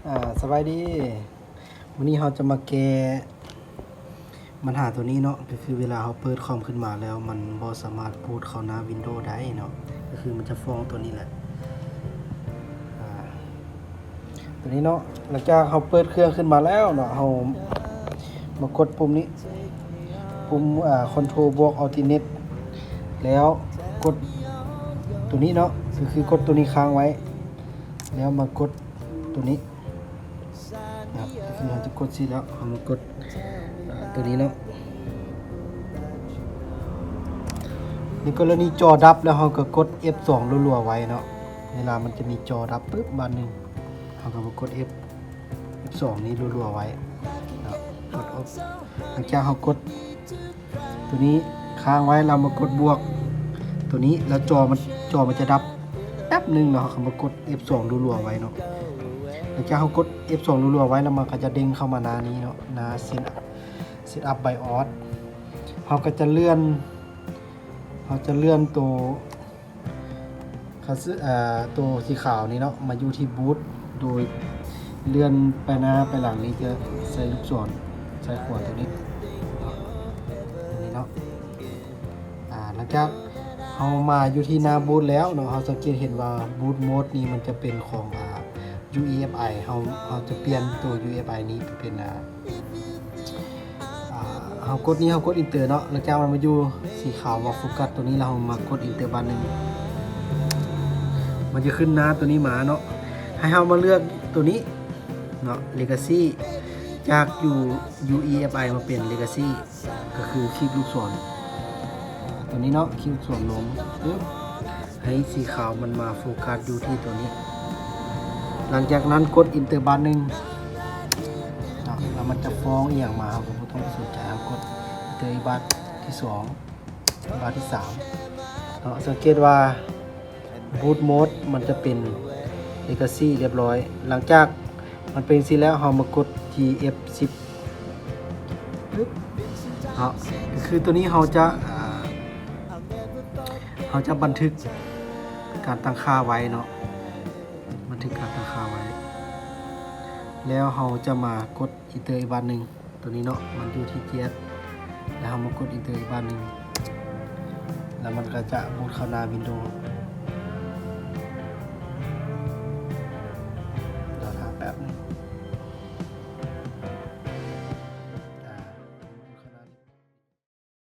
ອ່າ ສະບາຍດີ ມື້ນີ້ເຮົາຈະມາແກ້ບັນຫາໂຕນີ້ເນາະ ກໍຄືເວລາເຮົາເປີດຄອມຂຶ້ນມາແລ້ວ ມັນບໍ່ສາມາດບູດເຂົ້າໜ້າວິນໂດໄດ້ເນາະ ກໍຄືມັນຈະຟ້ອງໂຕນີ້ແຫຼະ ອ່າ ໂຕນີ້ເນາະ. ຫຼັງຈາກເຮົາເປີດເຄື່ອງຂຶ້ນມາແລ້ວເນາະ ເຮົາມາກົດປຸ່ມນີ້ ປຸ່ມ ອ່າ ຄອນໂທຣບວກອັອລຕິເນັດ ແລ້ວກົດໂຕນີ້ເນາະ ກໍຄືກົດໂຕນີ້ຄ້າງໄວ້ ແລ້ວມາກົດ ໂຕນີ້ນະ ກໍຄືເຮົາຈະກົດຊິແລ້ວ ເຮົາມາກົດ ອ່າ ໂຕນີ້ເນາະ. ໃນກໍລະນີຈໍດັບແລ້ວ ເຮົາກໍກົດເອັຟສອງລົວໆໄວ້ເນາະ. ເວລາມັນຈະມີຈໍດັບປຶບບາດໜຶ່ງ ເຮົາກໍມາກົດເອັຟ ເອັຟສອງນີ້ລົວໆໄວ້ເນາະ ກົດ ອອບ ຫຼັງຈາກເຮົາກົດ ໂຕນີ້ຄ້າງໄວ້ ແລ້ວມາກົດບວກໂຕນີ້ ແລ້ວຈໍມັນ ຈໍມັນຈະດັບແປັບໜຶ່ງ ແລ້ວເຮົາກໍມາກົດເອັຟສອງລົວໆໄວ້ເນາະ. ຫຼັງຈາກເຮົາກົດເອັຟສອງລົວໆໄວ້ແລ້ວ ມັນກໍຈະເດ້ງເຂົ້າມາໜ້ານີ້ເນາະ ໜ້າເຊັດ ເຊັດອັບໄບອອດ ເຮົາກໍຈະເລື່ອນ ເຮົາຈະເລື່ອນໂຕ ຄັດເລືອກ ອ່າ ໂຕສີຂາວນີ້ເນາະ ມາຢູ່ທີ່ບູດ ໂດຍເລື່ອນໄປໜ້າໄປຫຼັງນີ້ ຈະໃສ່ລູກສອນຊ້າຍຂວາໂຕນີ້ ໂຕນີ້ເນາະ. ອ່າ ຫຼັງຈາກເຮົາມາຢູ່ທີ່ໜ້າບູດແລ້ວເນາະ ເຮົາສັງເກດເຫັນວ່າບູດໂໝດນີ້ມັນຈະເປັນຂອງ ອ່າ ຢູອີເອັຟໄອ ເຮົາ ເຮົາຈະປ່ຽນໂຕຢູອີເອັຟໄອນີ້ໄປເປັນ ອ່າ ອ່າ ເຮົາກົດນີ້ ເຮົາກົດເອັນເຕີເນາະ ຫຼັງຈາກມັນມາຢູ່ສີຂາວວ່າໂຟກັສໂຕນີ້ ແລ້ວເຮົາມາກົດເອັນເຕີບາດໜຶ່ງ ມັນຈະຂຶ້ນໜ້າໂຕນີ້ມາເນາະ ໃຫ້ເຮົາມາເລືອກໂຕນີ້ເນາະ ເລກາຊີ ຈາກຢູ ຢູອີເອັຟໄອ ມາເປັນເລກາຊີ ກໍຄືຄລິກລູກສອນໂຕນີ້ເນາະ ຄລິກລູກສອນລົງປຶບ ໃຫ້ສີຂາວມັນມາໂຟກັສຢູ່ທີ່ໂຕນີ້ ຫຼັງຈາກນັ້ນກົດເອັນເຕີບາດໜຶ່ງເນາະ ແລ້ວມັນຈະຟ້ອງອີ່ຫຍັງມາ ເຮົາກໍບໍ່ຕ້ອງໄປສົນໃຈ ເຮົາກົດເອັນເຕີອີກບາດທີສອງ ບາດທີສາມເນາະ. ສັງເກດວ່າ ບູດໂໝດມັນຈະເປັນເລກາຊີຮຽບຮ້ອຍ ຫຼັງຈາກມັນເປັນຈັ່ງຊີ້ແລ້ວ ເຮົາມາກົດທີ່ເອັຟສິບ ປຶບ ເນາະ ກໍຄືໂຕນີ້ເຮົາຈະ ອ່າ ເຮົາຈະບັນທຶກການຕັ້ງຄ່າໄວ້ເນາະ ບັນທຶກການຕັ້ງຄ່າໄວ້ ແລ້ວເຮົາຈະມາກົດເອັນເຕີອີກບາດໜຶ່ງ ໂຕນີ້ເນາະ ມັນຢູ່ທີ່ເຈັດ ແລ້ວເຮົາມາກົດເອັນເຕີອີກບາດໜຶ່ງ ແລ້ວມັນກໍຈະບູດເຂົ້າໜ້າວິນໂດ